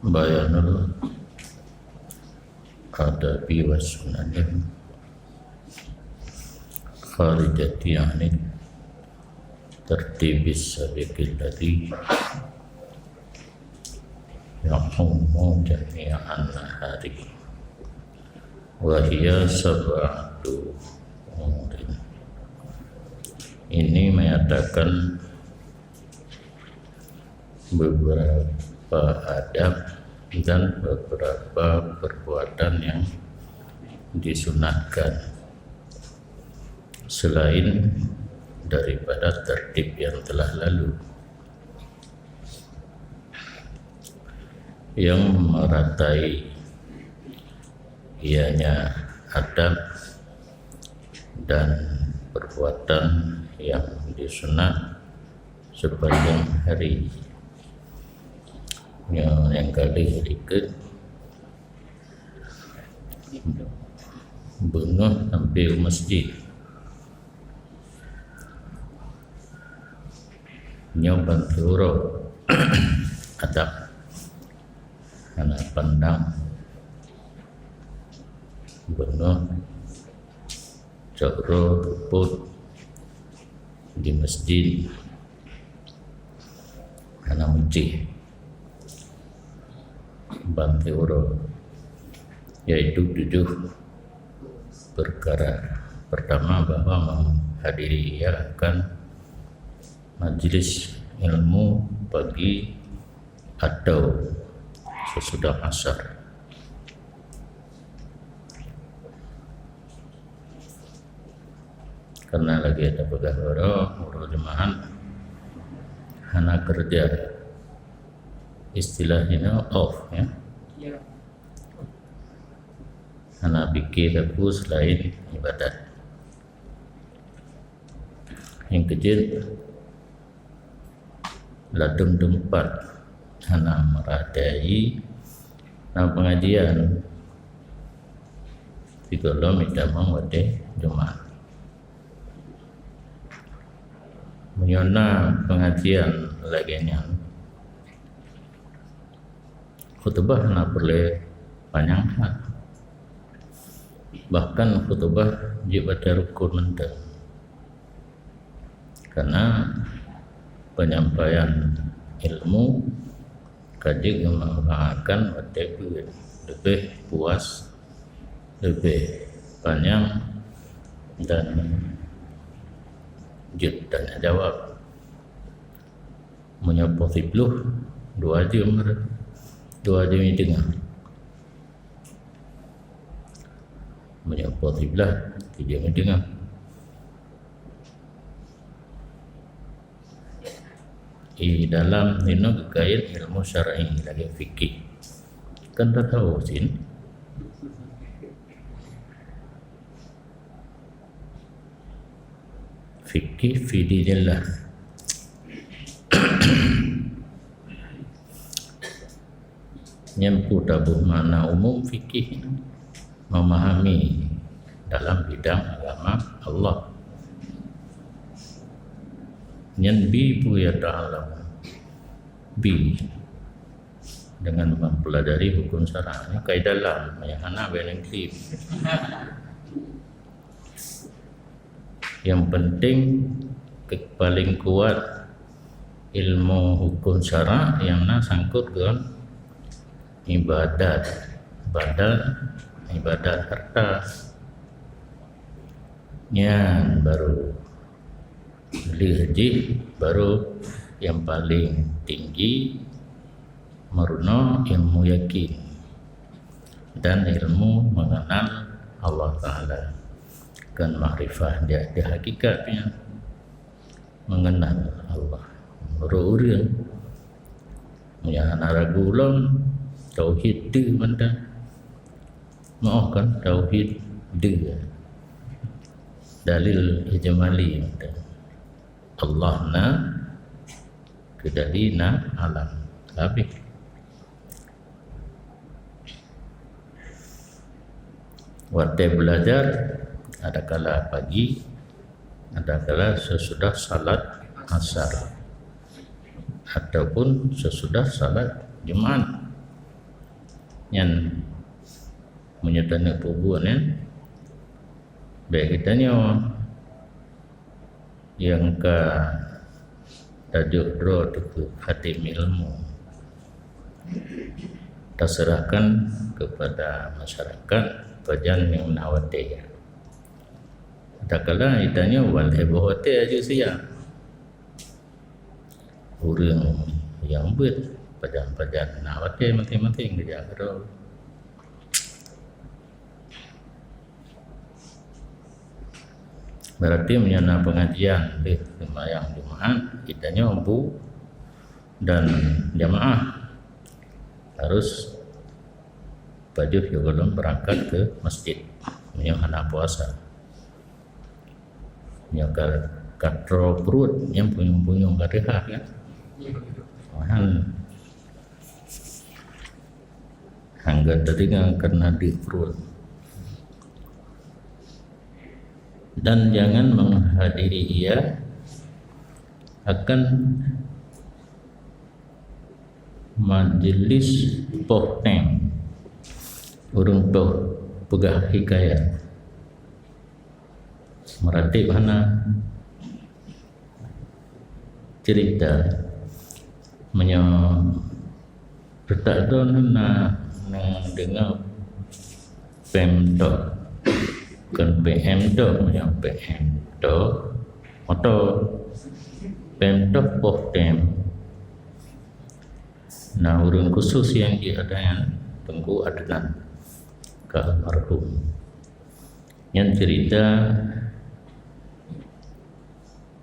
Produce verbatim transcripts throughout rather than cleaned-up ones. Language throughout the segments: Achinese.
Bayanul adabi wa sunanil kharijati anit tartibis sabiqil ladzi ya'ummu jami'an nahari. Wa hiya sab'atu umurin. Ini menyatakan beberapa adab dan beberapa perbuatan yang disunatkan selain daripada tertib yang telah lalu, yang meratai ianya adab dan perbuatan yang disunat sepanjang hari. Nyoe nyang ka lheueh dikeue, beungoh sampai u masjid. Nyoe ban siuroe adab hana pandang beungoh, cok droe, peuet di masjid, hana meucéh. Ban siuroe, yaitu tujoh perkara. Pertama, bahwa menghadiri akan majlis ilmu pagi atau sesudah asar. Karena lagèe tapeugah baroe, uroe Jumaat hana keureuja. Istilah inoe off, ya. Ya. Hana pikir aku selain ibadat. Nyang keujeuet, ladôm teumpat hana meuratai na pengajian, sigohlom itamong watèe Jumaat. Meunyoe na pengajian lagèe nyan, khutubah hana peureulèe panyang that. Bahkan khutubah jeuet bak rukon mantong. Karena penyampaian ilmu ka jeuet geumanfaatkan watèe beuet, leubeh puas, leubeh panyang, dan jeuet tanya jawab. Meunyoe poh siploh, dua jeuem, dua jeuem siteungoh. Meunyoe poh siblaih, tujoh jeuem siteungoh. Di dalam nyoe geukait ilmu syar'i lagèe fikih. Kan tahu sin? Fikih fi dinillah. Nyan peue taboh makna umum fikih, memahami dalam bidang agama Allah. Nyan bi peue ya ta'alam. Bi dengan mempelajari hukum syarak. Nyan kaidah lam, nyang hana bèk neuklip. Yang penting ke-, paling kuat ilmu hukum syarak yang na sangkut ngon ibadat, badan, ibadat harta. Nyan baru lheueh jih baru yang paling tinggi meurunoe ilmu yakin dan ilmu mengenal Allah Taala. Kan makrifah dia, dia hakikat nyan mengenal Allah. Meunurot ureueng nyang hana ragu lom, tauhid deuh mantong. Maoh kan, tauhid deuh. Dalil ijmali mantong. Allah na, keudali na, alam. Habéh. Watèe belajar, adakala pagi, adakala sesudah salat asar, ataupun sesudah salat Jumat. Nyan meunyoe taneuk peubuet nyan, bèk geutanyoe nyang ka tajok droe teuk keu khatim ilmu, taseurahkan keupada masyarakat pajan nyang na watèe. Tatkala geutanyoe ban lhèe boh watèe aju siat. Ureueng nyang beuet pajan-pajan na watèe maséng-maséng geujak keudroe. Berarti meunyoe na pengajian lheueh seumayang Jumaat, geutanyoe bu dan jamaah harus pajoh sigohlom beurangkat keu masjid meunyoe hana puasa. Nyoe ka, ka troe pruet nyang punyueng-punyueng ka teuhah kan? Hán, hán gata deungoe kareuna deuh pruet. Dan jangan menghadiri ia akan majlis poh tém, ureueng poh peugah hikayat. Meuratéb hana ceurita. Meunyoe teutak droeneuh na, na deungoe pém toh, kon P M toh, meunyoe P M toh moto, pém toh poh tém. Na ureueng khusos nyang jiadaan Teungku Adnan ka almarhum. Nyan ceurita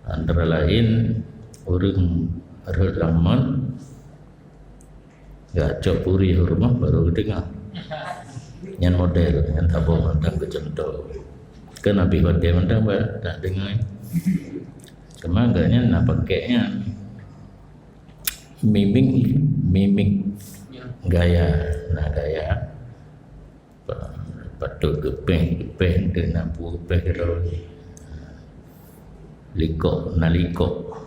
antara laén ureueng rhot lam mon, geucok puri u rumoh baru geudeungoe. Nyan model nyang saboh mantong keu cuntoh. Kan Abi Hotel mantong ba tadeungoe. Cuma gobnyan na pakèk nyan. Mimik, mimik gaya, na gaya. Pa-, patôt geupéh, geupéh, enteuk na peue geupéh keudroe. Likok, na likok.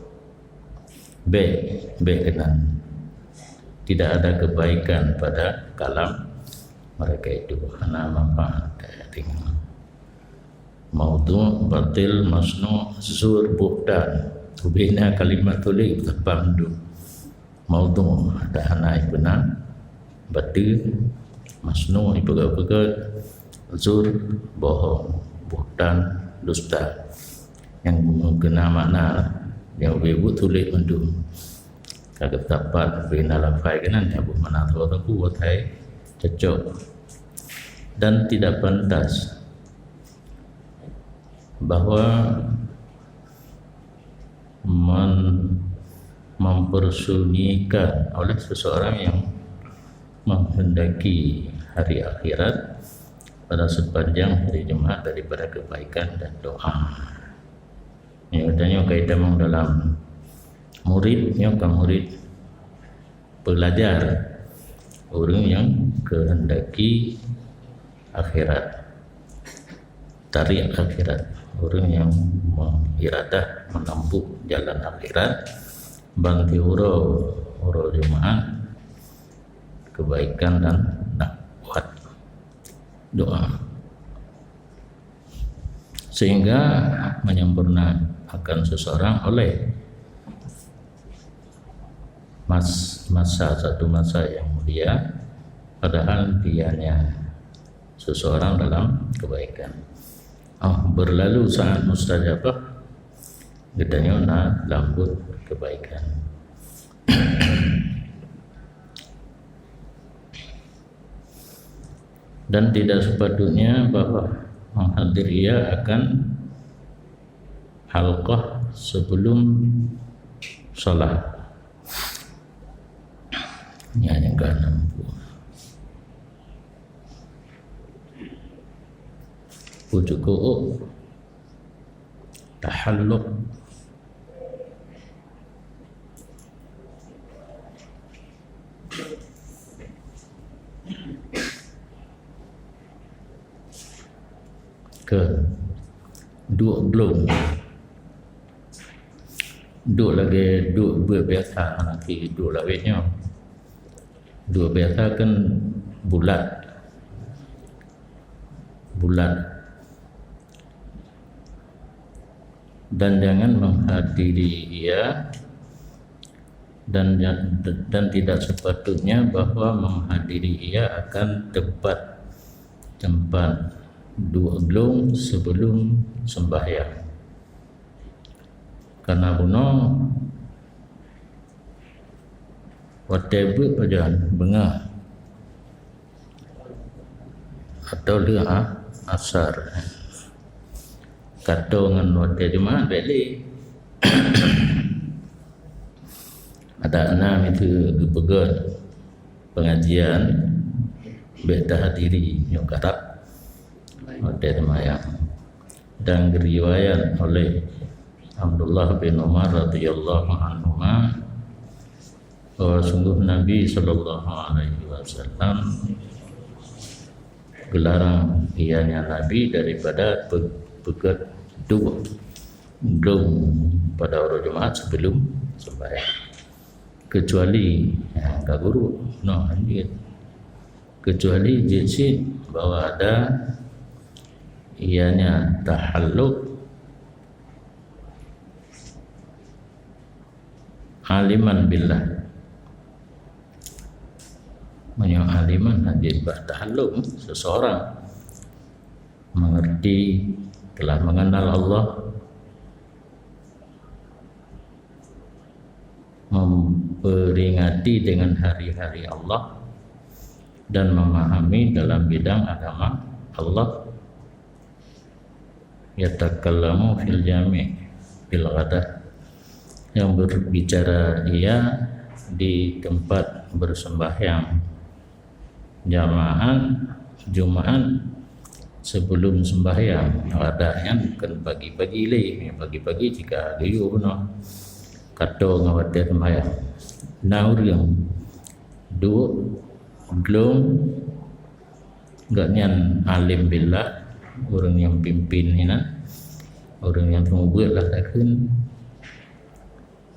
Bèk, bèk keunan. Tidak ada kebaikan pada kalam mereka itu. Hana manfaat, tengok. Maudhu', batil, masnu', zur, buhtan. Ubena kalimat tuléh, teupam tu. Maudhu', hana ipeuna, batil, masnu', ipeugah-peugah, zur, bohong, buhtan, dusta. Nyang meukeuna makna, nyang ubé buet tuléh mandum. Ka geusapat, ubena lafai keunan, nyang boh makna saboh teungku, boh hai cocok. Dan tidak pantas bahwa men-, mempersunyikan oleh seseorang yang menghendaki hari akhirat pada sepanjang hari Jumat daripada kebaikan dan doa. Nyoe tanyoe ka itamong dalam murid, nyoe ka murid pelajar, ureueng nyang kehendaki akhirat, tariq akhirat, ureueng nyang mengiradah menempuh jalan akhirat, ban siuroe uroe Jumaat kebaikan dan dakwah doa. Sehingga menyempurnakan seseorang oleh mas-, masa, satu masa yang mulia, padahal dianya seseorang dalam kebaikan. Oh, berlalu saat mustajabah, geutanyoe na lambut kebaikan. Dan tidak sepatutnya bahwa menghadiri ia akan halqah sebelum salat. Nyan nyang keuham. Ujuk kuuk. Tahalluq. Keu duek blong. Duek lagèe duek beuet biasa, hana pih duek lawét nyoe. Duek biasa kan bulat. Bulat. Dan jangan menghadiri ia, dan ja-, dan tidak sepatutnya bahwa menghadiri ia akan tepat, tempat dua glong sebelum sembahyang. Karena bunoe watée beuet pajan beungoh atau lheueh asar. Ka toe ngon watée Jumaat bék lé. Adak na miseue geupeugét pengajian, bék tahadiri nyoe karab watée seumayang. Dan geuriwayat oleh Abdullah bin Umar radhiyallahu anhuma bahwa sungguh Nabi sallallahu alaihi wasallam geularang ianya Nabi daripada pe-, peugét dua glong pada uroe Jumaat sebelum sembahyang. Kecuali, ha, ka guru, no, lanjut. Kecuali jeuet cit bahwa ada ianya tahalluk aliman billah. Meunyoe aliman hana jeuet bak tahalluk, seseorang mengerti, telah mengenal Allah, memperingati dengan hari-hari Allah, dan memahami dalam bidang agama Allah. Yatakallamu fil jami' fil ghadah, yang berbicara ia di tempat bersembahyang jamaah Jumaat sebelum sembahyang. Ghadah nyan bukan pagi-pagi lé, pagi-pagi jika geuyue bunoe ka toe ngon watée sembahyang. Na ureuëng duek glong, gobnyan alim billah, ureuëng nyang pimpin inan, ureuëng nyang seumeubeuet lah takheun,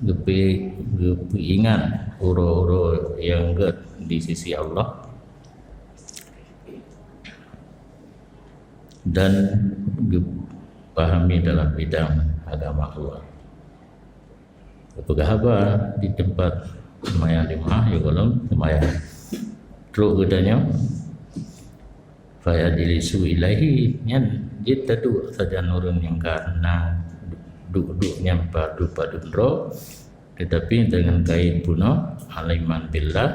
geupeu-, geupeuingat uroe-uroe nyang gét di sisi Allah, dan geupahami dalam bidang agama Allah. Geupeugah haba di teumpat seumayang Jumaah, ya, gohlom seumayang. Trok geutanyoe, fayajlisu ilaihi, nyan jeuet taduek sajan ureuëng nyang ka na duek-duek nyan padub-padub droe, teutapi deungon kait bunoe, aliman billah,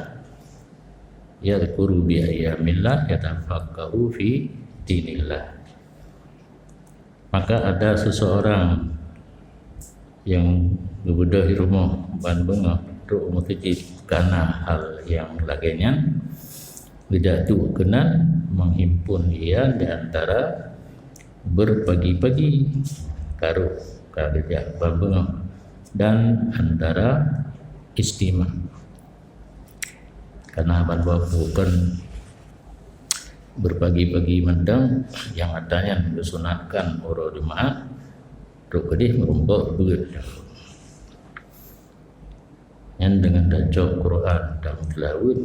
yadzkuru bi ayyamillah, yatafaqqahu fi dinillah. Maka ada seseorang nyang geubeudôh di rumoh ban beungoh trok u meuseujid, karena hal nyang lagée nyan geujak duek keunan menghimpun ia di antara berpagi-pagi, karôh ka geujak ban beungoh, dan antara istima. Karena ban bukan berpagi-pagi mantong, nyang ata nyan geusunatkan uroe Jumaat, trok keudeh meurumpok beuet. Nyan deungon tacok Quran dan tilaweuet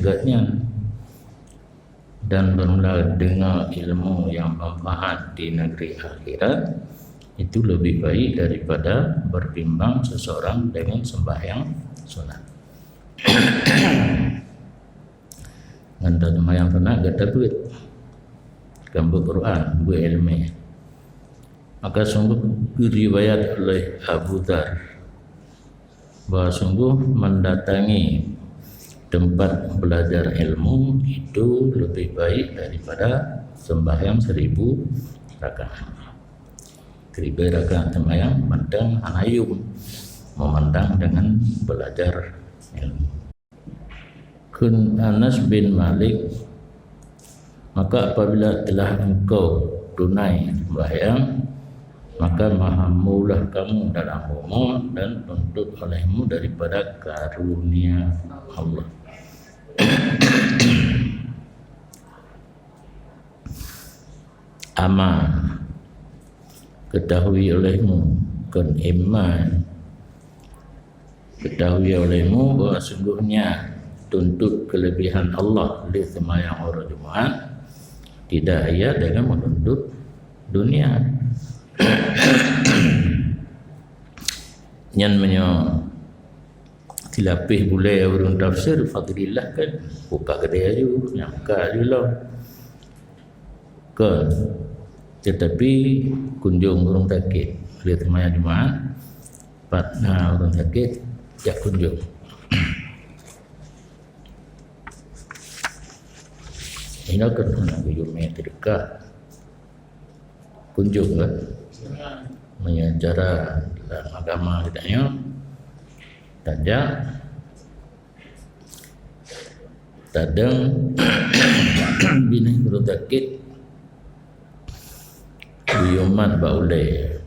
gobnyan, dan beureulah deungoe ilmu nyang manfaat di negeri akhirat, itu lebih baik daripada berbimbang seseorang dengan sembahyang sunat. Ngon seumayang sunat gata beuet, kan beuet Quran, beuet ilmu. Maka sungguh geuriwayat oleh Abu Dzar bahwa sungguh mendatangi tempat belajar ilmu itu lebih baik daripada sembahyang seribu rakaat. Seribu rakaat sembahyang mantong hana yum memandang dengan belajar ilmu. Kheun Anas bin Malik, "Maka apabila telah engkau tunai sembahyang, maka mahamulah kamu dalam rumoh dan tuntut olehmu daripada karunia Allah." Ama, ketahui olehmu, kon iman, ketahui olehmu bahwa sungguhnya tuntut kelebihan Allah lé seumayang uroe Jumat, tidak ia dengan menuntut dunia. Nyan meunyoe silapeh bulée ureuëng tafsir, fadlillah kan, buka keudè aju, nyang ka aju lom. Kon, tetapi kunjung ureuëng sakét. Lé seumayang Jumat, pat na ureuëng sakét, jak kunjung. Inoe keuneuk geuyue mé teudeukah. Kunjung kan? Meunyoe cara dalam agama kita nyoe, tajak, tadeng, binéh ureuëng sakét, geuyue mat bak ulée.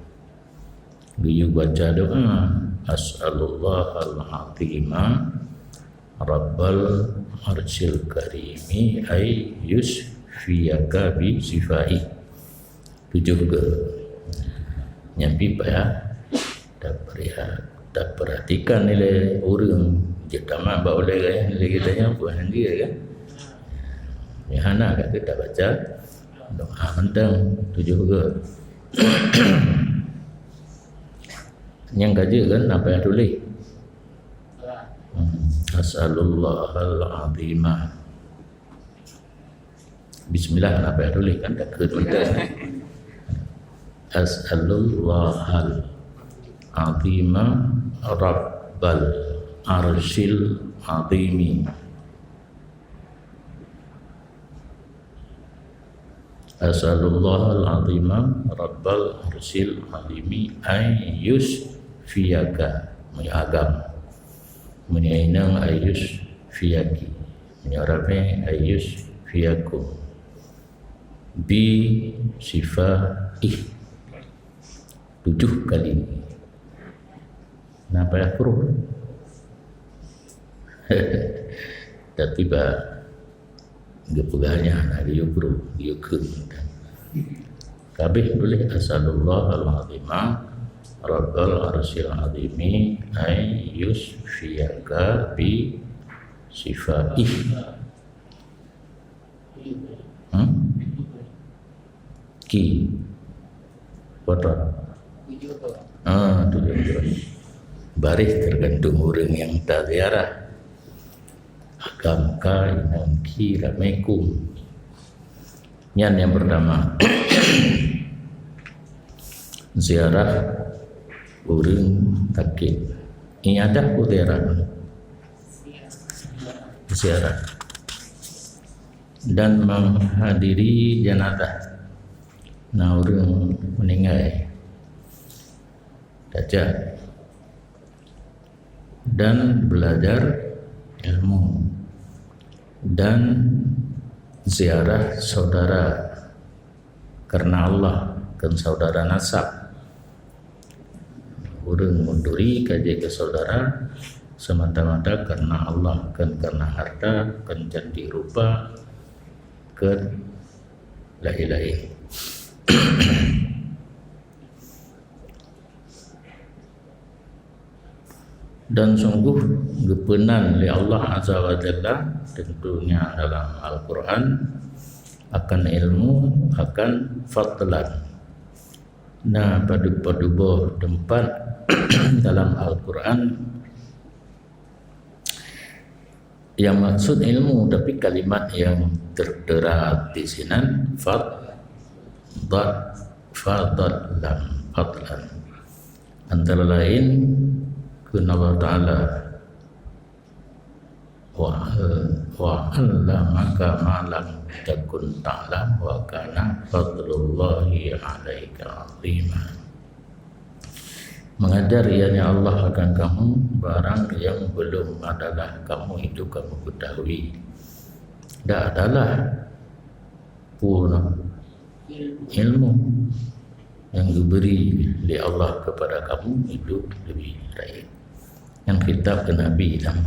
Geuyue baca doa, "As'alullahal azima rabbal arsyil karimi ay yusfiyaka bi sifai." Tujoh go. Nyan pih payah taperhatikan nilai ureuëng jeuet tamat bak ulée gaya nilai kita nyan bukan dia kan. Yang hana kat kita baca doa mantong tujoh go. Nyang ka jeuet kan, na payah tuléh. Hmm. As'alullahal azima. Bismillah, na payah tuléh kan, takheun mantong. As'alullahal azima rabbal arsyil azimi. As'alullahal azima rabbal arsyil azimi ay yusfiyaka. Meunyoe agam. Meunyoe inong, ay yusfiyaki. Meunyoe ramé, ay yusfiyakum. Bi sifaih. Tujoh kali. Na payah pruh. Tapi bak geupeugah nyan hana geuyue pruh, geuyue kheun. Ka abéh tuléh, "As'alullahal azima rabbal arsyil azimi ay yusfiyaka bi sifaih." Hmm? Ki. Berapa? Ah, tujoh belas. Baréh tergantung ureuëng nyang taziarah. Agam ka, inong ki, ramé kum. Nyan nyang pertama. Ziarah ureuëng sakét. Iyadah ku ziarah. Ziarah. Dan menghadiri jenazah. Na ureuëng meuninggai. Tajak. Dan belajar ilmu. Dan ziarah saudara karena Allah, kon saudara nasab. Ureuëng meuturi ka jeuet keu saudara semata-mata karena Allah, kon karena harta, kon cantik rupa, kon laén-laén. Dan sungguh geupeunan lé Allah Azza wa Jalla, tentunya dalam Al-Quran, akan ilmu, akan fadlan. Na padub-padub boh teumpat dalam Al-Quran yang maksud ilmu, tapi kalimat yang tertera di sinan fad-, dad-, fadlan, fadlan. Antara lain kheun Allah Ta'ala, "Wa al-, wa 'allamaka ma lam takun ta'lam wa kana fadlullahi 'alaika 'azima." Mengajar ianya Allah akan kamu barang yang belum adalah kamu itu kamu ketahui. Dan adalah pun ilmu yang diberi oleh Allah kepada kamu itu lebih baik. Yang kitab ke Nabi dah.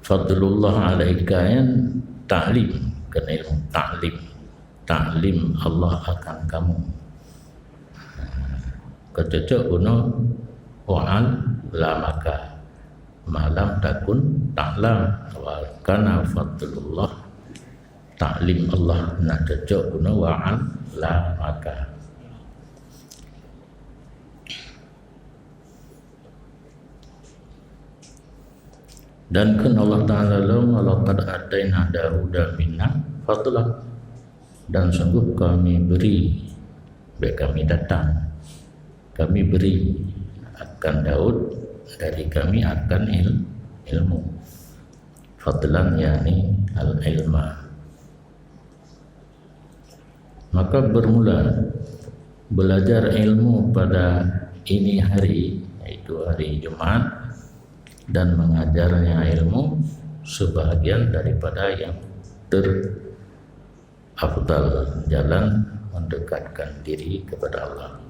Fadlullah alaika nyan taklim, kena ilmu taklim. Taklim Allah akan kamu. Keucocok guna Wa 'allamaka ma lam takun ta'lam, wa kana fadlullah, taklim Allah na cocok guna wa 'allamaka. Dan kheun Allah Ta'ala lom, "Walaqad ataina Dauda minna fadla." Dan sungguh kami beri, bèk kami datang, kami beri akan Daud dari kami akan il-, ilmu. Fadlan, yakni al-ilma. Maka bermula belajar ilmu pada ini hari, yaitu hari Jumat, dan mengajarnya ilmu sebahagian daripada yang terafdal, jalan mendekatkan diri kepada Allah.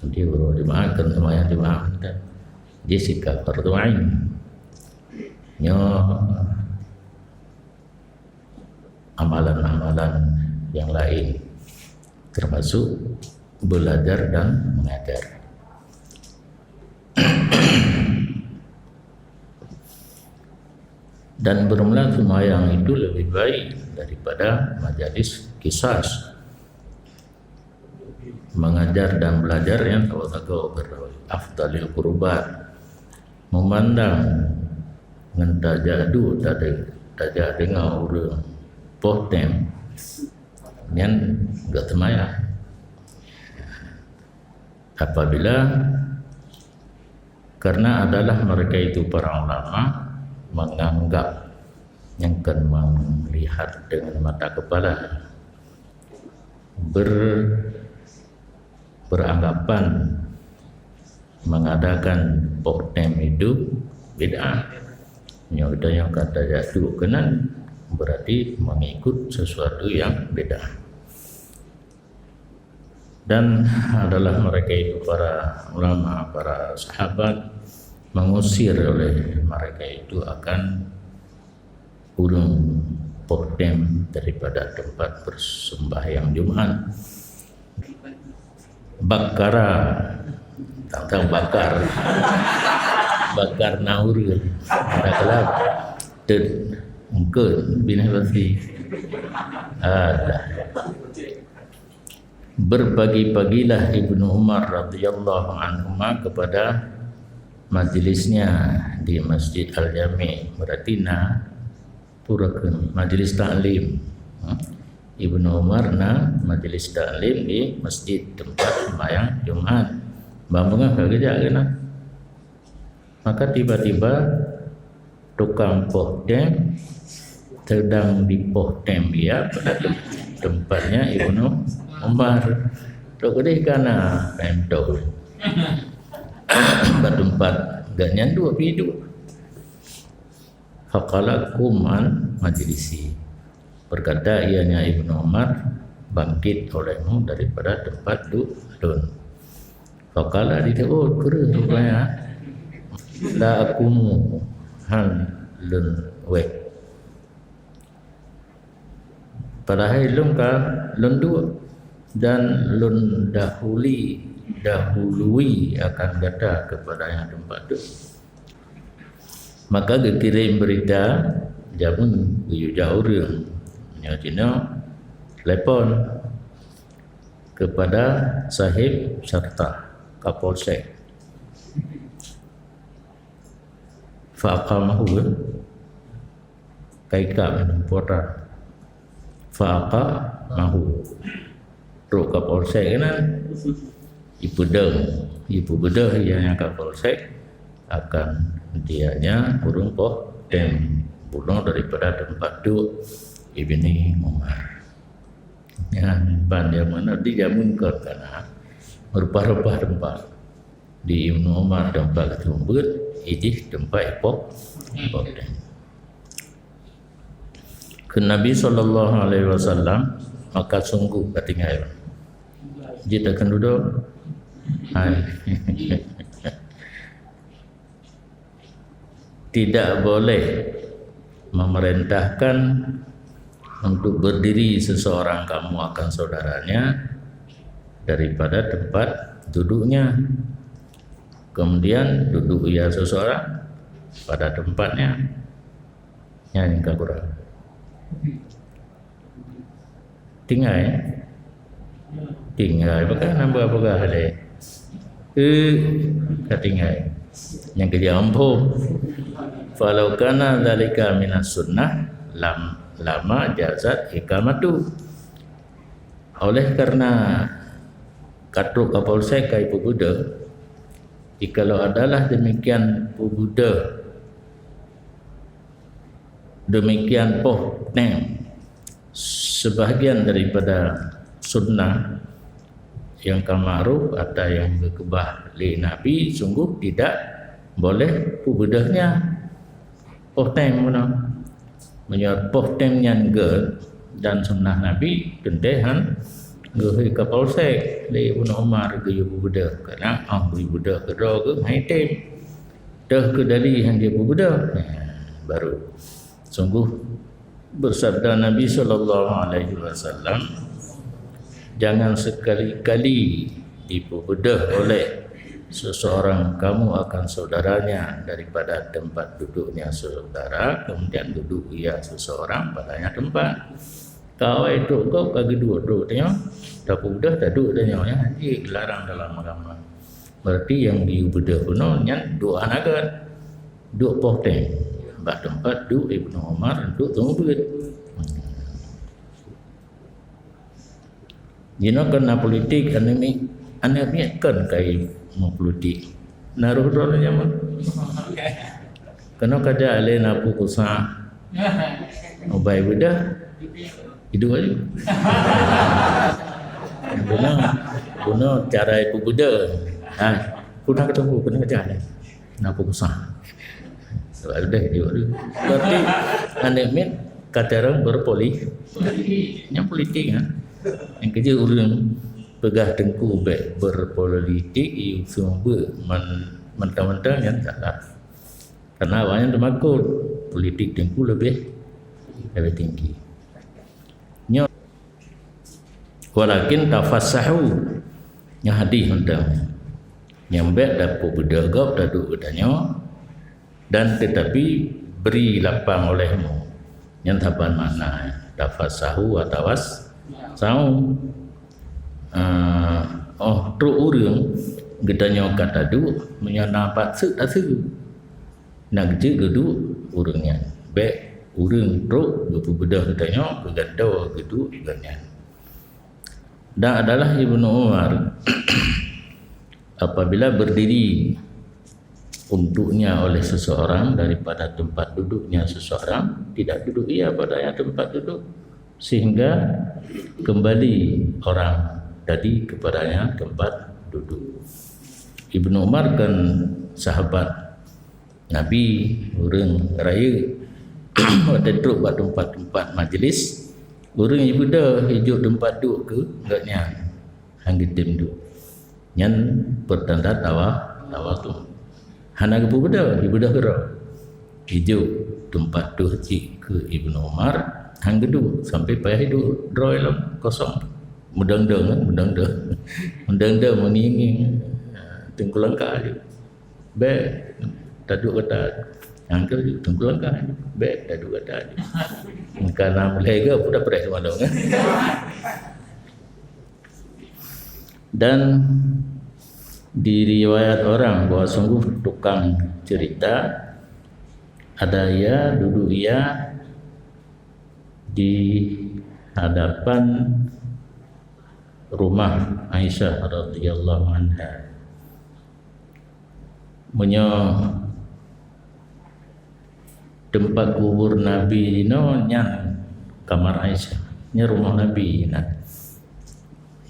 Jadi, uroe Jumat kan seumayang Jumat kan. Jadi, sikap fardu ain. Nyoe amalan-amalan yang lain, termasuk belajar dan mengajar. Dan bermula seumayang itu lebih baik daripada majelis kisah. Mengajar dan belajar nyang sagoe-sagoe, afdalil qurbat. Memandang ngon tajak duek tade-, tajak deungoe ureueng poh tem, nyan geuteumaya. Apabila, karena adalah mereka itu para ulama menganggap, nyang kon melihat dengan mata kepala, ber-, beranggapan mengadakan poh tem itu bid'ah. Nyoe geutanyoe ka tajak duek keunan, berarti mengikut sesuatu yang bid'ah. Dan adalah mereka itu para ulama, para sahabat, mengusir oleh mereka itu akan ureueng poh tem daripada tempat bersembahyang Jumat. Bakara, tang-tang bakar, bakar na ureueng, na keulab, teut, engkeut, binèh basi. Alah. Berbagi-bagilah Ibnu Umar radhiyallahu anhuma kepada majlisnya di Masjid Al-Jami'. Berarti na pura keu majlis taklim. Ha? Ibnu Umar na majlis taklim di masjid tempat sembahyang Jumat. Bang beungöh ka geujak keunan. Maka tiba-tiba tukang poh tem sedang di poh tem dia pada tem-, tempatnya Ibnu Umar. Tok keudeh kana tem tu. Bak tempat gobnyan duek pi duek. Faqala, "Qum an majlisi." Berkata ianya Ibnu Umar, "Bangkit olehmu daripada tempat duek lôn." Faqala, ditegur kureueng rupanya, "La aqumu, han lôn wéh." Padahai lôn ka lôn duek dan lôn dahului, dahului akan gata kepada nyang tempat duek. Maka geukirém beurita jameun geuyue jak ureueng. Nyoe jinoe telepon kepada Sahib Sarta, Kapolsek. Fa aqamahu, ya. Ka ikab ngon pota. Fa aqamahu. Trok Kapolsek keunan. Ipeudong, ipeubeudoh ianya Kapolsek akan dianya ureueng poh tem bunoe daripada tempat duek Ibni Umar. Nyan ban jameun, di jameun kon kana meurubah-rubah tempat. Di Ibnu Umar tempat geuseumeubeuet, ideh tempat ipoh, ipoh tem. Kheun Nabi sallallahu alaihi wasallam, maka sungguh ka tinggai. Jeuet takheun dudoe. Hai. Tidak boleh memerintahkan untuk berdiri seseorang kamu akan saudaranya daripada tempat duduknya. Kemudian duduk ia seseorang pada tempatnya. Nyan ka kurang. Tinggai, eh? Tinggai, bukan nambah peugah lé. Eh, ka tinggai. Nyang keu jih mafhum. Falau kana dzalika minas sunnah lam, lama jazat iqamatu. Oleh karena ka trok Kapolsek ka ipeubeudoh, jikalau adalah demikian peubeudoh, demikian poh tem, sebahagian daripada sunnah yang ka ma'ruf atau yang geukeubah lé Nabi, sungguh tidak boleh peubeudohnya poh tem meunan. Meunyoe poh tem nyan gét dan sunnah Nabi, teuntée han geuhôi Kapolsek lé Ibnu Umar geuyue peubeudoh. Kadang, oh, geuyue beudoh keudroe geuh hai tem. Teuh keudali han jeuet peubeudoh, nah, baru. Sungguh bersabda Nabi sallallahu alaihi wasallam, "Jangan sekali-kali dipeubeudoh oleh seseorang kamu akan saudaranya daripada tempat duduknya saudara, kemudian duduk ia seseorang padanya tempat." Kawai trok gob ka geuduek trok tanyoe, tapeubeudoh taduek tanyoe, ya, jih larang dalam agama. Berarti nyang geuyue beudoh bunoe nyan duek hana gét. Duek poh tem. Bak teumpat duek Ibnu Umar untuk teumeubuet. Jinoe kon na politik, aneuk miet, aneuk miet kon kai meupolitik. Na roh droe nyan mah. Keunoe ka jak lé na Abu Kusa. Ubai beudoh. Iduek aju. Bunoe, bunoe cara ipeubeudoh. Ha, puna keutemu, puna keujak lé. Na Abu Kusa. Sebab udah iduek aju. Berarti aneuk miet ka cara berpoli-, nyan politik, ha. Nyang keujeuet ureueng peugah teungku bék berpolitik, i useueng beuet man-, mentang-mentang nyan salah. Karena awaknyan teumakot politik teungku lebih, lebih tinggi. Nyoe, walakin tafassahu, nyoe hadis mantong. Nyang bék tapeubeudoh gob taduek geutanyoe, dan tetapi beri lapang olehmu. Nyan saban makna tafassahu atawa saum. Ah, oh, trok ureueng geutanyoe ka taduek, meunyoe na pat seuk taseuk. Na jeuet geuduek ureueng nyan. Bék ureueng trok geupeubeudoh geutanyoe geugantoe geuduek gobnyan. Dan adalah Ibnu Umar apabila berdiri untuknya oleh seseorang daripada tempat duduknya seseorang, tidak duduk ia padanya tempat duduk, sehingga kembali orang tadi kepadanya tempat duduk. Ibnu Umar kan sahabat Nabi, ureueng rayeuk. Watée trok bak teumpat-teumpat majlis, ureueng ibeudôh ijok teumpat duek keu gobnyan, han geutem duek. Nyan peutanda tawa-, tawadhu. Hana geupeubeudôh, ibeudôh keudroe. Ijok teumpat duek cit keu Ibnu Umar, han geuduek sampai payah iduek droe lom kosong. Meudong-dong, meudong-dong. Meudong-dong, meungieng-ngieng, teungku langkah aju. Bék taduek gata. Nyang keu teungku langkah, bék taduek gata. Ka na mulai ke, udah preh seumalom. Dan diriwayat orang bahwa sungguh tukang cerita ada ia duduk ia di hadapan rumah Aisyah radhiyallahu anha. Meunyoe teumpat kubur Nabi jinoe nyan kamar Aisyah, nyan rumoh Nabi nyan.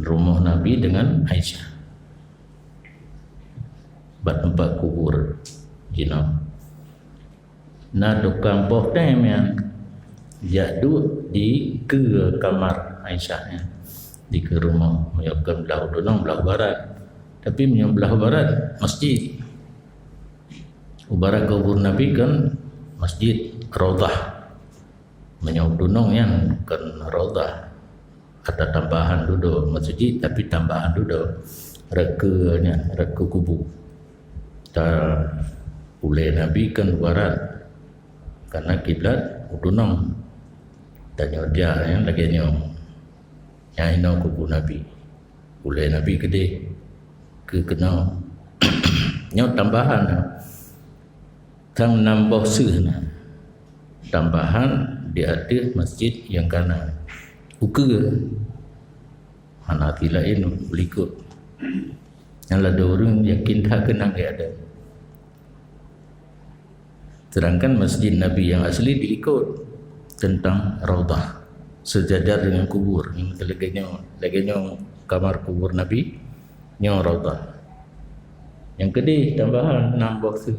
Rumoh Nabi deungon Aisyah. Bak teumpat kubur jinoe. Na tukang poh tem nyan jak duek di keue kamar Aisyah nyan, di keue rumoh. Meunyoe kon blah u dunong, blah u barat. Tapi meunyoe blah u barat, masjid. U barat kubur Nabi kan masjid Raudhah. Meunyoe u dunong nyan kon Raudhah. Ada tambahan dudoe masjid, tapi tambahan dudoe reke nyan, reke kubu. Ta ulée Nabi kan u barat, karena kiblat u tunong. Tanyoe jak, ya, lagée nyoe. Nyan inoe kubu Nabi. Ulée Nabi keudeh keu keunoe. Nyoe tambahan, ya. Tang nam boh seuh na. Tambahan di ateueh masjid nyang ka na. Ukeue. Hana ti laén u likot. Nyang ladôm ureuëng yakin that keunan geuh ada. Sedangkan masjid Nabi yang asli di likot, tentang raudhah, sejajar dengan kubur. Nyang lagée nyoe, lagée nyoe kamar kubur Nabi, nyoe raudhah. Nyang keudeh tambahan nam boh seuh.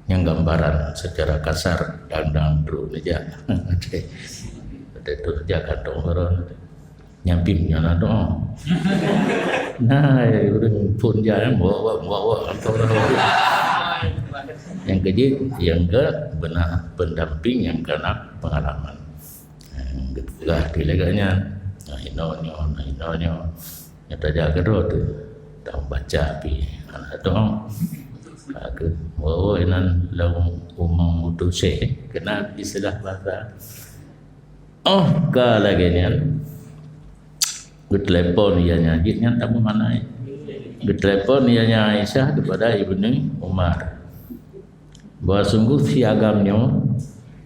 Nyang gambaran secara kasar, dang-dang trok neujak. Beutôi trok neujak kantong baron. Nyampim nyan na doa. Nah, ureuëng phon jak, bawa, bawa, bawa kantong baron. Nyang keujeuet, nyang ke beuna pendamping nyang kana pengalaman. Geupeugah di lagée nyan. Nah, inoe nyoe, nah, inoe nyoe. Nyata jak keudroe tu. Tahu baca pi anak tu. Aku, oh, inan laung umong mutu seh. Kena istilah bahasa. Oh, ka lagée nyan. Geutelepon ia nya, jih nyan tamu mana, eh? Geutelepon ia nya Aisyah kepada Ibnu Umar. Bahwa sungguh si agam nyoe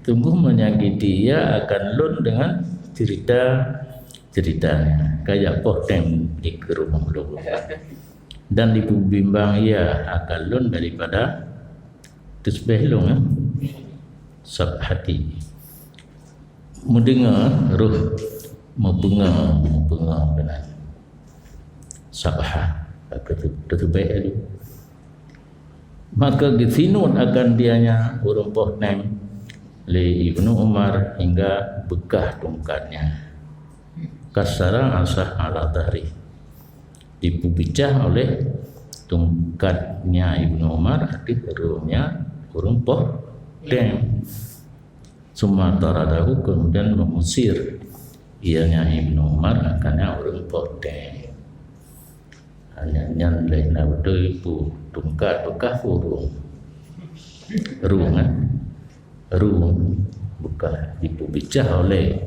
sungguh menyakiti ia akan lôn dengan cerita-ceritanya. Kaya poh tem di kerumoh lôn. Dan diperbimbang ia akan lôn daripada teusbeh lôn, ya. Sab hati. Meudeungoe roh meubeungoe, meubeungoe keunan. Sabha, ka teu-, teuteubiet laju. Maka geusinut akan dianya ureuëng poh tem lé Ibnu Umar hingga beukah tungkatnya. Kasara asah ala dhahri. Dipeubicah oleh tungkatnya Ibnu Umar ateueh rhuengnya ureuëng poh tem. Summa taradahu, kemudian mengusir ianya Ibnu Umar akannya ureuëng poh tem. Hanya nyan leh na beutôi pu tungkat beukah ureuëng. Rhueng, eh? Rhueng beukah dipeubicah oleh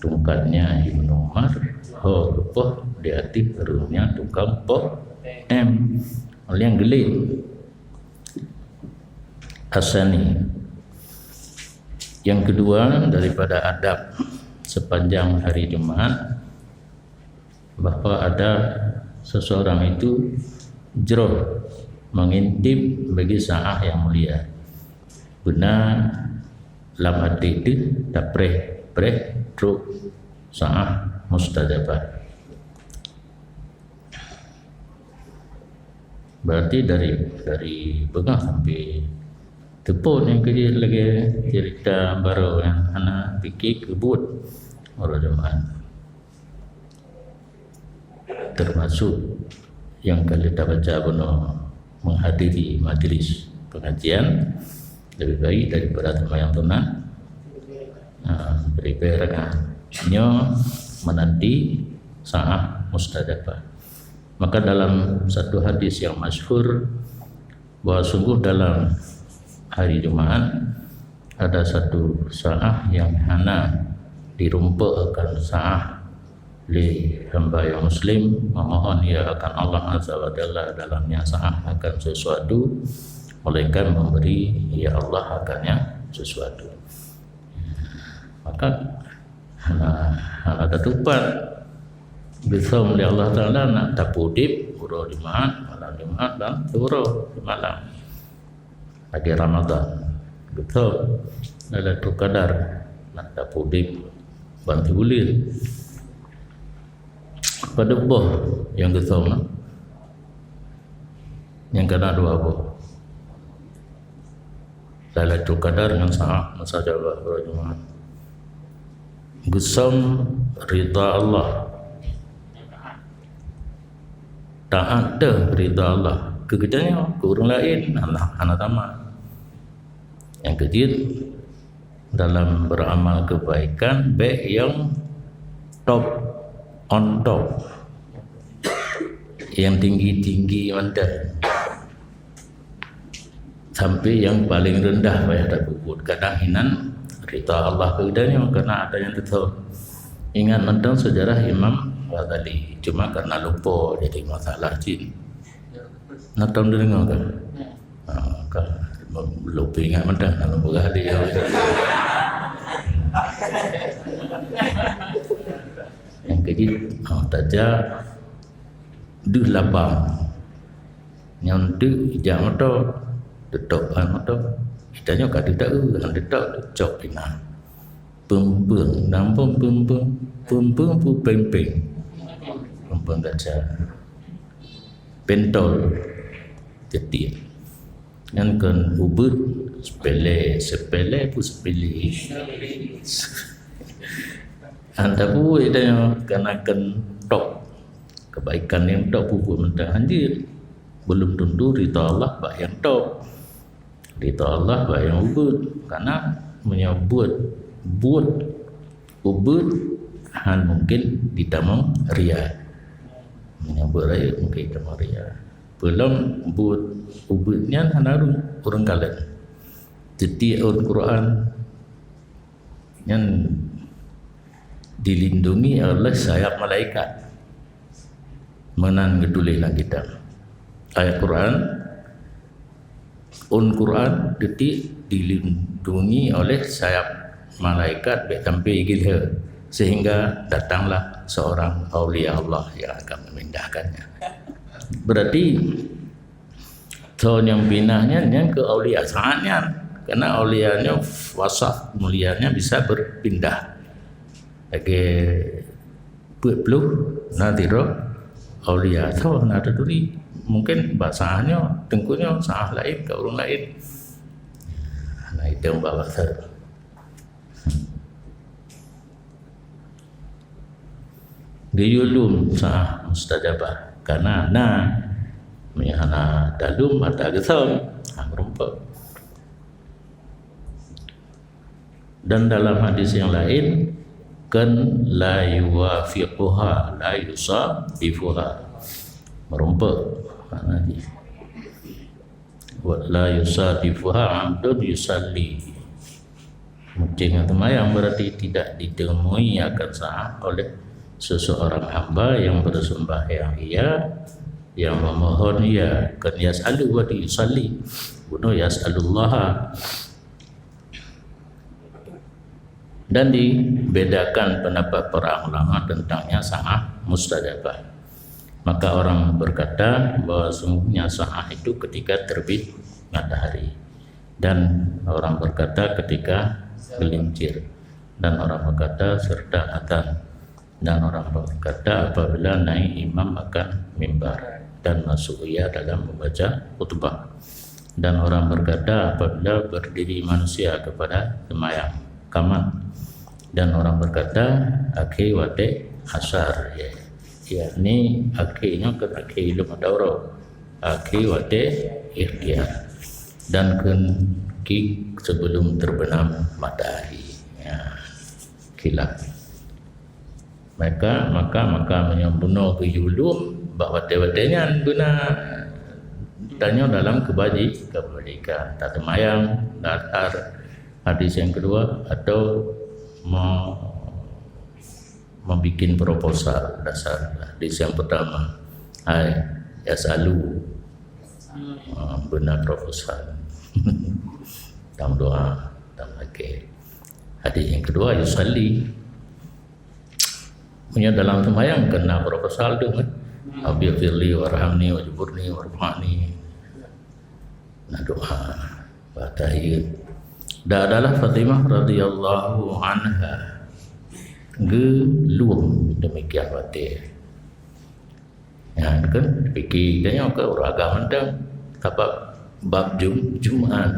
tungkatnya Ibnu Umar, ho geupoh di ateueh rhuengnya tukang poh tem. Oleh nyang geulet. Asani. Yang kedua, daripada adab sepanjang hari Jumat, bahwa ada seseorang itu jroh mengintip bagi saah yang mulia. Beuna lam até teuh tapreh-preh trok saah mustajabah. Berarti dari, dari beungah sampai teupot nyang keujeuet lagée cerita barô nyang hana pike keubuet uroe Jumat. Termasuk nyang ka lheueh tabaca bunoe menghadiri majlis pengajian lebih baik daripada seumayang sunat. Ha, prepare kan. Nyoe menanti saah mustajabah. Maka dalam satu hadis yang masyhur, bahwa sungguh dalam hari Jumat ada satu saah yang hana dirumpok akan saah lé hamba yang muslim memohon ia akan Allah Azza wa Jalla dalamnya saah akan sesuatu, melainkan memberi ia Allah akannya sesuatu. Maka hana, hana tatupat geusom lé Allah Taala nak tapeudeb uroe Jumat, malam Jumat dan uroe malam lagi Ramadan. Geusom Lailatul Qadar nak tapeudeb ban sibuleuen. Padub boh nyang geusom na? Nyang kana dua boh. Lailatul Qadar ngon saah mustajabah uroe Jumat. Geusom ridha Allah. Taát teuh ridha Allah. Keu geutanyoe, keu ureuëng laén, hana, hana tamat. Nyang keujeuet, dalam beramal kebaikan, bék nyang top, on top. Nyang tinggi-tinggi mantong. Sampai nyang paléng reundah payah tapeubuet. Kadang hinan rida Allah keu geutanyoe karena ada nyang teuthon. Ingat mantong sejarah Imam Ghazali, cuma karena lupa jadi masalah cit. Na tom deungoe kan? Ha, kan. Lupa ingat mantong, na lupa Ghazali. Nyang keujeuet, ha, taja deuh lapang. Nyang teuk ijak moto, teutôk ban moto. Geutanyoe ka deuh taeu, han teutôk, cok pina. Peumpeueng, nam peumpeueng, peumpeueng, peumpeueng, peumpeueng kaca. Pentol, teutiek. Nyan kon ubeut, sepele, sepele pun sepele. Hana buet tanyoe kana kon top. Kebaikan nyang top peubuet mantong hanjeuet. Belum tentu rida Allah bak nyang top. Rida Allah bak nyang ubeut. Karena meunyoe buet, buet ubeut han mungkin ditamong ria. Meunyoe buet rayeuk mungkin ditamong ria. Peulom buet ubeut nyan hana ureueng, ureueng kalon. Teutiek Al-Quran nyan dilindungi oleh sayap malaikat. Meunan geutuléh lam kitab. Ayat Quran, un Quran, detik dilindungi oleh sayap malaikat bèk sampai gilhé, sehingga datanglah seorang aulia Allah yang akan memindahkannya. Berarti, tho nyang pinah nyan, nyan keu aulia saat nyan. Karena aulia nyoe wasaf mulianya bisa berpindah. Lagèe peuet ploh na sidroe aulia, tho na teuturi. Mungkin bak saat nyoe, teungku nyoe, saat laén, ka ureueng laén. Na idong bak basa. Geuyue lom saah mustajabah. Karena na, meunyoe hana talom, hana geusöm, hana meurumpok. Dan dalam hadis yang lain, kan la yuwafiquha, la yusadifuha. Meurumpok makna jih. Wa la yusadifuha abdun yusalli. Muceng atau mayang berarti tidak ditemui akan saat oleh seseorang hamba yang bersembahyang ia, yang memohon ia. Kan yas'alu wa yusalli. Bunoe yas'alullaha. Dan dibedakan pendapat para ulama tentangnya saat mustajabah. Maka orang berkata bahwa sungguhnya saat itu ketika terbit matahari. Dan orang berkata ketika gelincir. Dan orang berkata serta adzan. Dan orang berkata apabila naik imam akan mimbar dan masuk ia dalam membaca khutbah. Dan orang berkata apabila berdiri manusia kepada semayang, qamat. Dan orang berkata akhé watèe asar, ya, yakni akhé nyoe kon akhé lom atau uroe, akhé watèe ikhtiar. Dan kon kik sebelum terbenam matahari. Ya, khilaf. Maka, maka, maka meunyoe bunoe geuyue lom bak watèe-watèe nyan beuna tanyoe dalam kebaji-, kebajikan. Tateumayang dasar hadis yang kedua atau me-, membikin proposal dasar hadis yang pertama. Hai, yas'alu. Ha, beuna proposal. Tam doa, tam lakèe. Hadis yang kedua, yusalli. Meunyoe dalam seumayang keu na proposal tu kan. Rabbighfirli warhamni wajburni warfa'ni. Na doa. Bak tahiyat. Dan adalah Fatimah radhiyallahu anha geulom demikian watèe. Nyan kan, pike tanyoe keu ureueng agam mantong. Sabab bab Jum-, Jumat.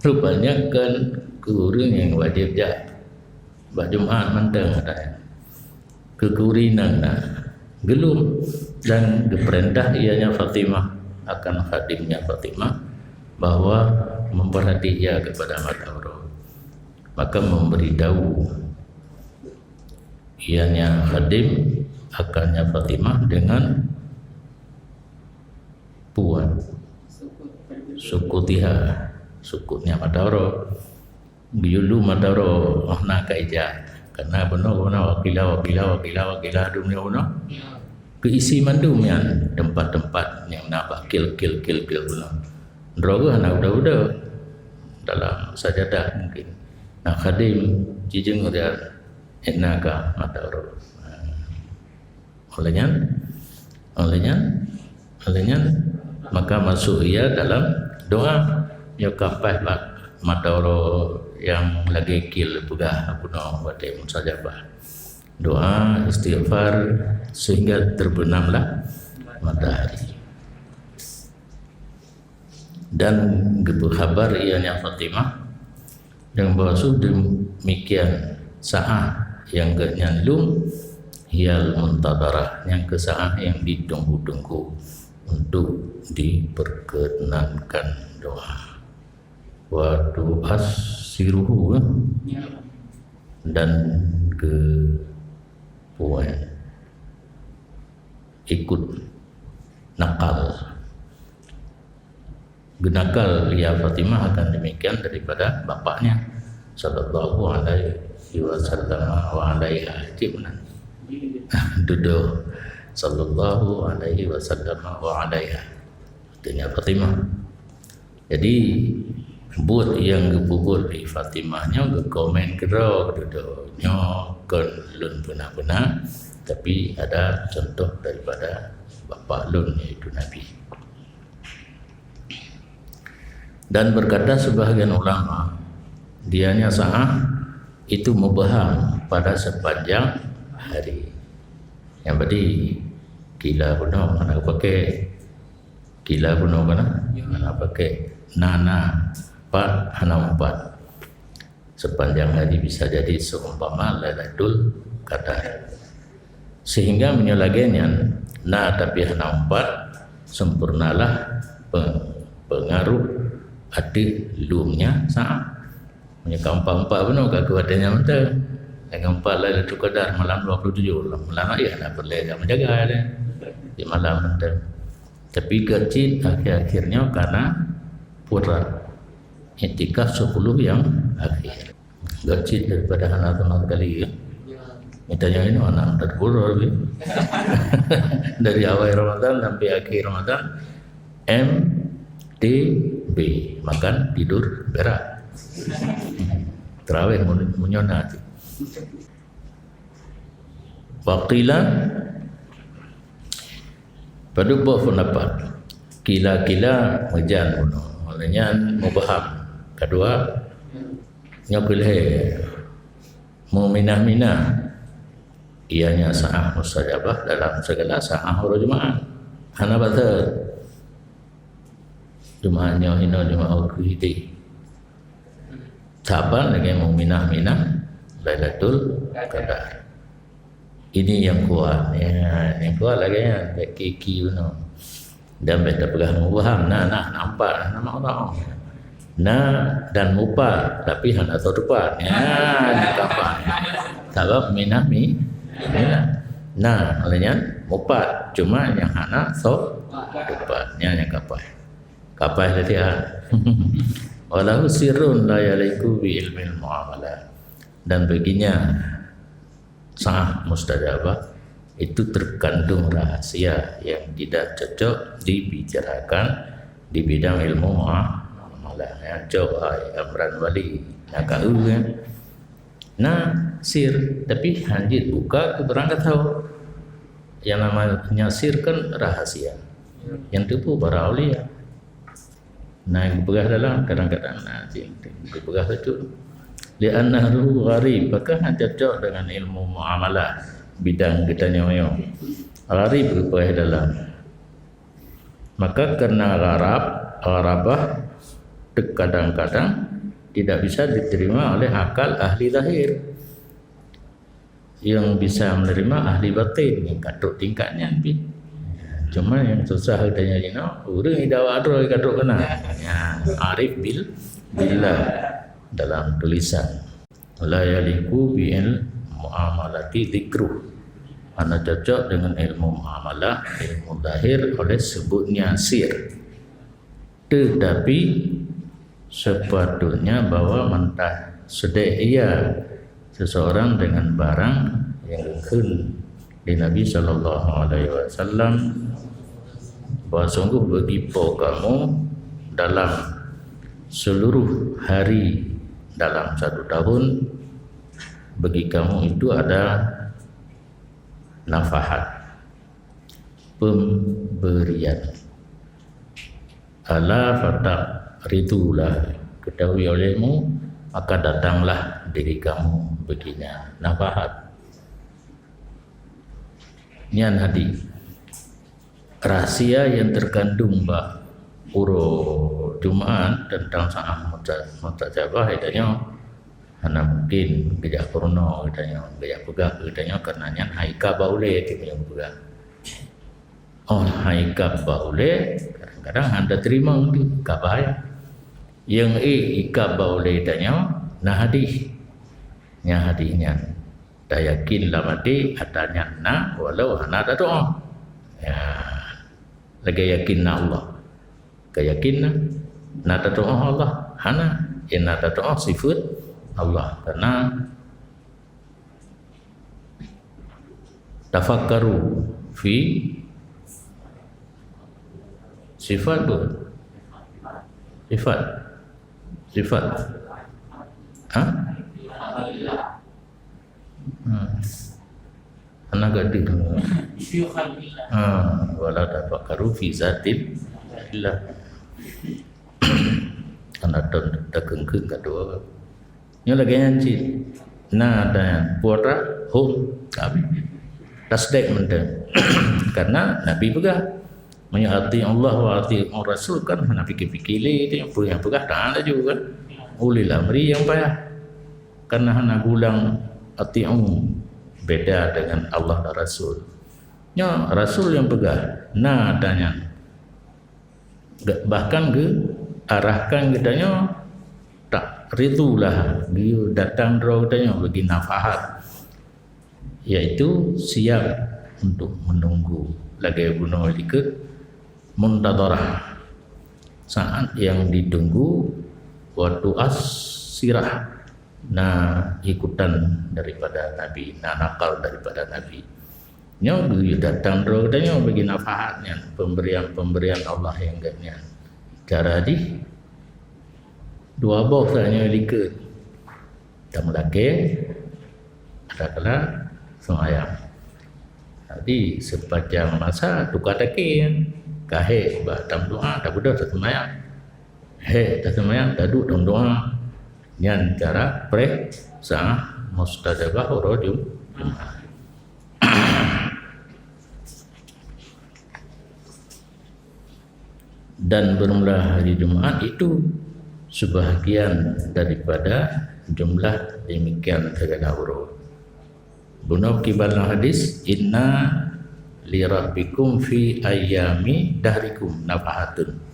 Rupanya kan keu ureueng nyang wajéb jak bak Jumat mantong katanya. Keu, keu ureueng inong na. Geulom dan geupeurintah ianya Fatimah akan khadimnya Fatimah bahwa memperhati ia kepada mata uroe. Maka memberitahu ianya khadim akannya Fatimah dengan puan, sukutiha, Sukut nyan mata uroe. Geuyue lom mata uroe, oh, na ka ija. Karena bunoe, bunoe, wakila, wakila, wakila, wakila, dum nyoe bunoe. Keuisi mandum nyan, teumpat-teumpat nyang na bak kil, kil, kil, kil bunoe. Droe geuh hana uda-uda. Dalam sajadah mungkin. Na khadem, jijeueng dia, na ka mata uroe. Oleh nyan, oleh nyan, oleh nyan, maka masuk ia dalam doa. Nyoe ka paih bak mata uroe nyang lagèe kil peugah bunoe watèe mustajabah. Doa, istighfar, sehingga terbenamlah matahari. Dan geupeuhabar ia nyan Fatimah, dan bahwa demikian saat nyang geuhnyan lom, hiyal muntadharah, nyang keu saat nyang ditunggu-tunggu untuk diperkenankan doa. Wa tu'assiruhu, ya. Dan ke puan ikut nakal. Geunakal ia Fatimah akan demikian daripada bapaknya, sallallahu alaihi wasallam wa alaiha. Cit meunan. Dudoe, sallallahu alaihi wasallam wa alaiha. Artinya Fatimah. Jadi, buet nyang geupeubuet lé Fatimah nyoe geukomen keudroe, dudoe nyoe kon lôn peuna-peuna, tapi ada contoh daripada bapak lôn, yaitu Nabi. Dan berkata sebahagian ulama, dianya saat itu mubham pada sepanjang hari. Nyang berarti kila bunoe hana geupakai. Kila bunoe kana? Hana pakai. Na, na. Pat hana umpat. Sepanjang hari bisa jadi seumpama Lailatul Qadar. Sehingga meunyoe lagèe nyan, na tapi hana umpat, sempurnalah pe-, pengaruh ateueh lomnya saat. Meunyoe ka umpat-umpat bunoe ka keu watèe nyan mantong. Lagèe umpat Lailatul Qadar malam dua puluh tujuh, malam ayah hana peureulèe jak meujaga deh. Di malam mantong. Tapi geucit akhir-akhir nyoe karena putra. Iktikaf sepuluh yang akhir. Geucit daripada hana sama sekali, ya. Kita yang ini mana ada guru lagi. Dari awal Ramadan sampai akhir Ramadan, M T B, makan tidur berak. Terawih mun-, meunyoe na tu. Wa qila, padub boh pendapat. Kila-kila meujan bunoe. Oleh nyan mubham. Kedua, nyoe keu lhèe. Meuminah-minah. Ianya saat mustajabah dalam segala saat uroe Jumaat. Hana bateue. Jumaat nyoe hinoe, Jumaat ukeue hideh. Saban lagèe meuminah-minah Lailatul Qadar. Ini yang kuat. Ya, yang kuat lagèe nyan, bèk kiki bunoe. Dan bèk tapeugah mubham, na, na, nampak, na makna. Na dan mupat, tapi hana soe tupat. Ya, ni kapai. Sabab minah mi, minah. Na, oleh nyan mupat, cuma nyang hana soe tupat. Nyan nyang kapai. Kapai tadi, ah. Walahu sirrun la yaliqu bi ilmil muamalah. Dan baginya saat mustajabah itu terkandung rahasia yang tidak cocok dibicarakan di bidang ilmu muamalah. Ya, coba amran wali, nak kau, ya. Nah, sir, tapi hanjeuet buka keu barang ka tau. Yang namanya sir kan rahasia. Yang teupeu para aulia. Nah, geupeugah dalam, kadang-kadang, nah, cit, geupeugah bacut. Li'annahu gharib, maka hana cocok dengan ilmu muamalah bidang geutanyoe nyoe. Gharib geupeugah dalam. Maka karena gharab, gharabah, terkadang-kadang tidak bisa diterima oleh akal ahli zahir. Yang bisa menerima ahli batin, nyang ka trok tingkat nyan pih. Cuma nyang susah geutanyoe jinoe, ureueng idawat droe ka trok keunan. Ya, arif bil-, billah dalam tulisan. La yaliqu bil muamalati dzikruh. Hana cocok dengan ilmu muamalah, ilmu zahir oleh sebutnya sir. Tetapi Sepatutnya bahwa mantah seudeh ia seseorang dengan barang nyang geukheun lé Nabi sallallahu alaihi wasallam, bahwa sungguh bagi po kamu dalam seluruh hari dalam satu tahun, bagi kamu itu ada nafahat, pemberian. Ala fataqridulah, ketahui olehmu, maka datanglah diri kamu baginya. Nafahat. Nyan hadis. Rahsia yang terkandung bak uroe Jumaat tentang saat muta-, mutajabah, itanyoe hana mungkin geujak peurunoe geutanyoe, geujak peugah keu geutanyoe, karena nyan hai ka ba ulée teuk nyang peugah. Oh, hai ka ba ulée, kadang-kadang hana teurimong di ka bahaya. Nyang ék ikab ba ulée tanyoe na hadis. Nyang hadis nyan tayakin lam até ata nyan na walau hana tatu'oh. Ya. Lagée yakin na Allah. Ka yakin na, na tatu'oh Allah? Hana. Ya, na tatu'oh sifat Allah. Karena tafakkaru fi sifat tu. Sifat. Sifat. Ha? Hmm. Hana gadeuh. Ha, wala tafakkaru fi zatillah. Hana ta-, takeungkeung ka dua. Nyoe lagée nyan cit. Na dan putra hum. Habis. Tasdik mantong. Karena Nabi peugah, "Meunyoe ati'ullah wa ati'ur rasul," kan hana pikir-pikir lé, peue nyang peugah taat laju kan. Ulil amri nyang payah. Karena hana gulang ati'u beda dengan Allah dan Rasul. Nyoe Rasul nyang peugah, na ata nyan. Ga-, bahkan geuarahkan geutanyoe, taqridulah, geuyue datang droe geutanyoe bagi nafahat, yaitu siap untuk menunggu, lagée bunoe likot muntadharah, saat yang ditunggu, wa tu'assirah, na ikutan daripada Nabi, na nakal daripada Nabi. Nyoe geuyue datang droe geutanyoe bagi nafahat nyan, pemberian-pemberian Allah nyang gét nyan. Cara jih dua boh saja nyoe likot. Tameulakée, ada kala seumayang. Jadi, sepanjang masa tuka takée, ka hék bak tameudoá, tabeudôh taseumayang. Hék taseumayang, taduek tameudoá. Nyan cara preh saat mustajabah uroe Jum-, Jumaat. Dan bermula hari Jumaat itu sebahagian daripada jumlah demikian segala uroe. Bunoe kiban lam hadis, "Inna li rabbikum fi ayyami dahrikum nafahatun."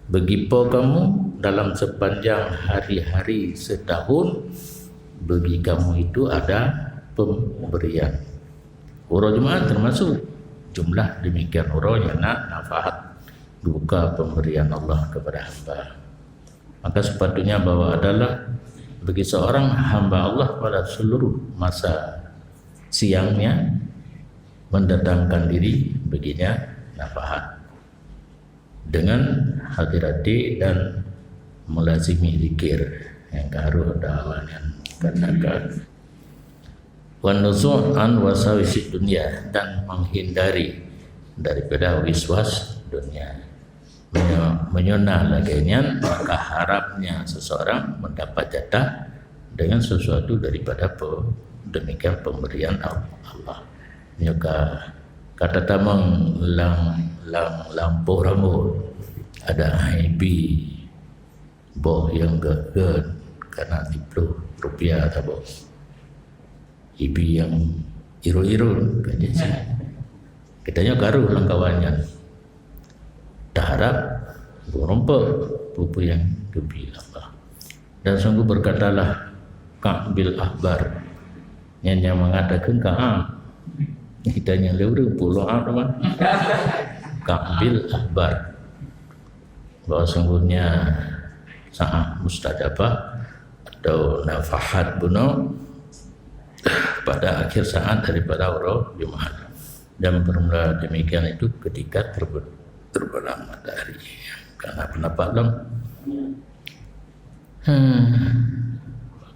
Bagi Po kamu dalam sepanjang hari-hari setahun, bagi kamu itu ada pemberian. Uroe Jumaat termasuk jumlah demikian uroe nyang na nafahat, buka pemberian Allah kepada hamba. Maka sepatutnya bahwa adalah bagi seorang hamba Allah pada seluruh masa siangnya mendatangkan diri baginya nafahat dengan hadir hati dan melazimi zikir yang harus dalam yang katakan. Wan nusuh an wasawisid dunia, dan menghindari daripada wiswas dunia. Menyo-, meunyoe na lagée nyan, maka harapnya seseorang mendapat jatah dengan sesuatu daripada pe-, demikian pemberian Al-, Allah. Nyoe ka, ka tatamong lam, lam, lam poh rambot ada ibi, boh nyang gét-gét, kana siplôh rupiah saboh. Ibi nyang irôn-irôn, ka jih. Geutanyoe karu lam kawan nyan. Taharap geurumpok peue-peue nyang geubi Allah. Dan sungguh berkatalah Ka'b bil Ahbar, nyan nyang mengatakan Ka'ab. Kita nyang le ureueng pulo Ka'ab teuma. Ka'b bil Ahbar. Bahwa sungguhnya saat mustajabah atau nafahat bunoe pada akhir saat daripada uroe Jumaat. Dan bermula demikian itu ketika terbe-, terbenam matahari. Karena pendapat lom. Hmm.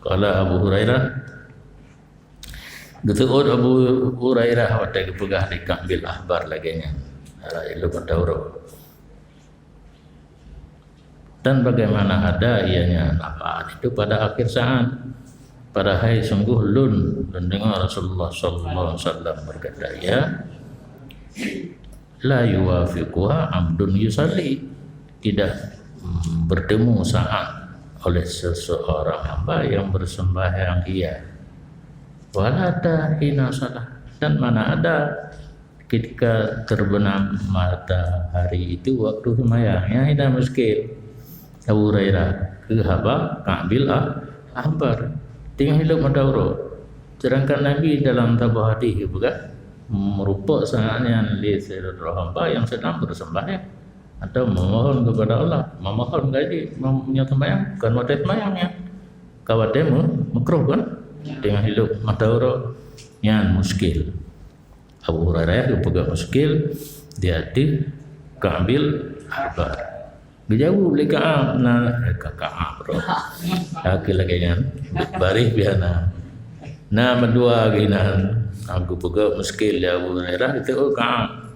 Qala Abu Hurairah, geuseuôt Abu Hurairah watée geupeugah lé Ka'b bin Ahbar lagée nyan, ala ilmu Taurat. Dan bagaimana ada ianya nafahat itu pada akhir saat. Padahai sungguh lôn, lôn deungoe Rasulullah sallallahu alaihi wasallam berkata, ya, la yuwafiquha abdun yusalli, tidak, mm, bertemu saat oleh seseorang hamba yang bersembahyang ia. Wala ta hina salah, dan mana ada ketika terbenam matahari itu waktu sembahyang. Nyan hina muskil. Abu Hurairah keu haba Ka'b bin Ahbar teungoh hilup mata uroe. Sedangkan Nabi dalam saboh hadis geupeugah, meurupok saat nyan lé sidroe hamba nyang sedang bersembahyang atau memohon kepada Allah, memohon gaji, mem-, meunyoe sembahyang, bukan watée sembahyang nyan. Ka watée meu-, meukruh kan? Teungoh hilup mata uroe, nyan muskil. Abu Hurairah geupeugah muskil di ateueh Ka'b bin Ahbar. Geujaweueb lé Ka'ab, na, eh, ka Ka'ab roh. Lagée lagée nyan, baréh biasa. Na meudua geuh inan, aku peugah muskil lé Abu Hurairah, geuteuôt Ka'ab.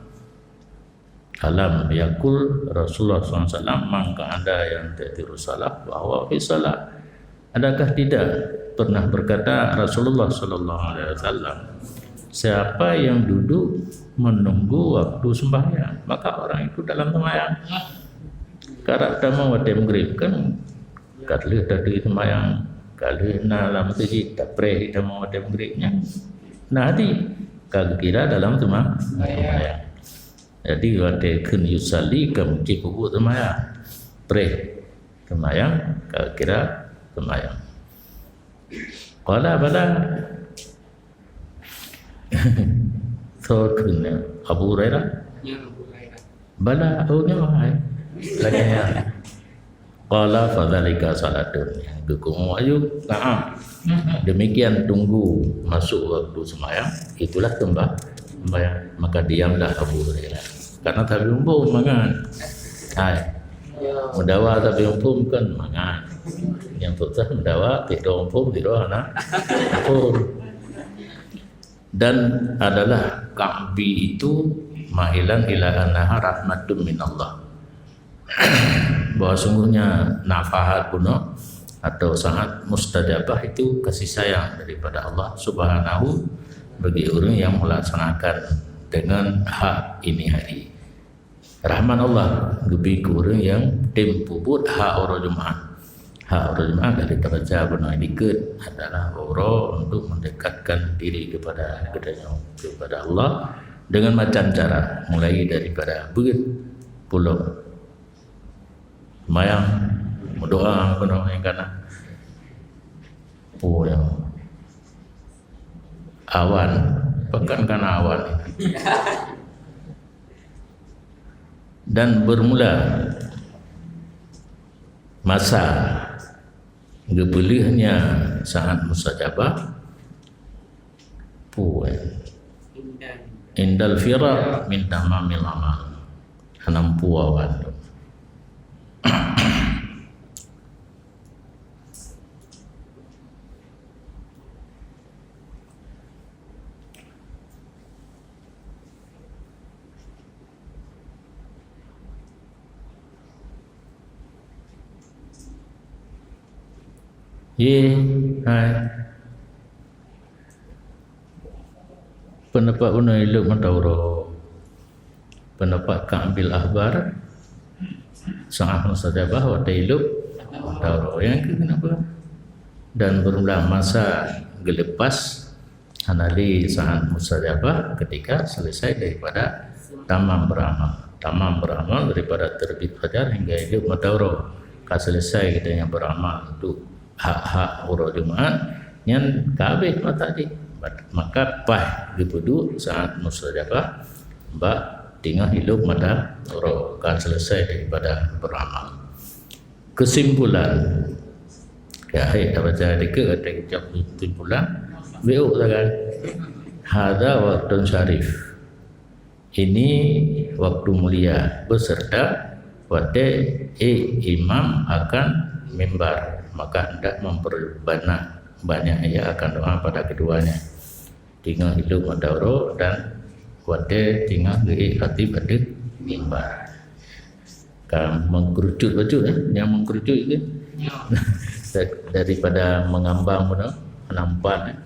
Alam yaqul Rasulullah sallallahu alaihi wasallam, "Man qa'ada yantadhiru salah, fahuwa fi salah." Adakah tidak pernah berkata Rasulullah sallallahu alaihi wasallam, "Siapa yang duduk menunggu waktu sembahyang, maka orang itu dalam sembahyang." Karab tamong watée maghrib kan, ka lheueh tadi sembahyang, ka lheueh na lam masjid, tapreh tamong watée maghrib nyan. Nah, hati ka geukira dalam sema-, sembahyang. Jadi watée kheun yusalli ka mungkin peubuet sembahyang. Preh sembahyang, ka kira sembahyang. Qala bala. So kheun Abu Hurairah. Ya, Abu Hurairah. Bala, oh nyoe hai. Lagée nyan. Qala fadzalika salatun. Geukheun ayub, na'am. Demikian tunggu masuk waktu sembahyang, itulah sembah-, sembahyang. Maka diamlah Abu Hurairah. Karena tapi muphom mangat. Hai. Meudawa tapi muphom kan mangat. Nyang susah meudawa, tidoe muphom, tidoe hana muphom. Dan adalah Ka'bi itu mailan ila annaha rahmatun minallah. Bahwa sungguhnya nafahat bunoe atau saat mustajabah itu kasih sayang daripada Allah Subhanahu bagi orang yang melaksanakan dengan hak ini hari. Rahmat Allah geubri keu ureuëng nyang tem peubuet hak uroe Jumaat. Hak uroe Jumaat dari tabaca bunoe dikeue adalah uroe untuk mendekatkan diri kepada geutanyoe, kepada Allah dengan macam cara, mulai daripada beuet, pulang sembahyang, meudoa keunoe nyang kana. Pulang awan, pekan kana awan. Dan bermula masa geupeuleuhnya saat mustajabah, puan indal firaq min tamamil amal, hana muphom awan. Ye, hai. Pendapat ulôn ilop mata uroe. Pendapat Ka'b bin Ahbar, saat mustajabah watée ilop mata uroe. Nyang keu kenapa? Dan bermula masa geulepas hana lé saat mustajabah ketika selesai daripada tamam beramal. Tamam beramal daripada terbit fajar hingga ilop mata uroe. Ka selesai kita nyang beramal untuk hak-hak uroe Jumaat, nyan ka habéh masa jih. Maka paih geupeuduek saat mustajabah bak teungoh ilop mata uroe, ka selesai daripada beramal. Kesimpulan. Ya, hai, dah baca dikit, kata ucap kesimpulan. Beuk sagai. Hadza waqtun syarif. Ini waktu mulia beserta watée ék imam akan mimbar, maka hendak memperbanyak, banyak ia akan doa pada keduanya. Teungoh hidup mata uroe dan watée teungoh geuék khatib ateueh mimbar. Ka mengkerucut bacut, eh? Nyang mengkerucut itu daripada mengambang pun nampak, eh?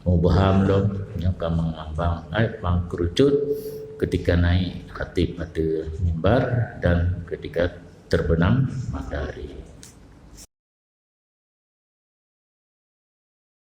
Mubham lom, nyang ka mengambang, eh? Mengkerucut ketika naik khatib ateueh mimbar dan ketika terbenam matahari.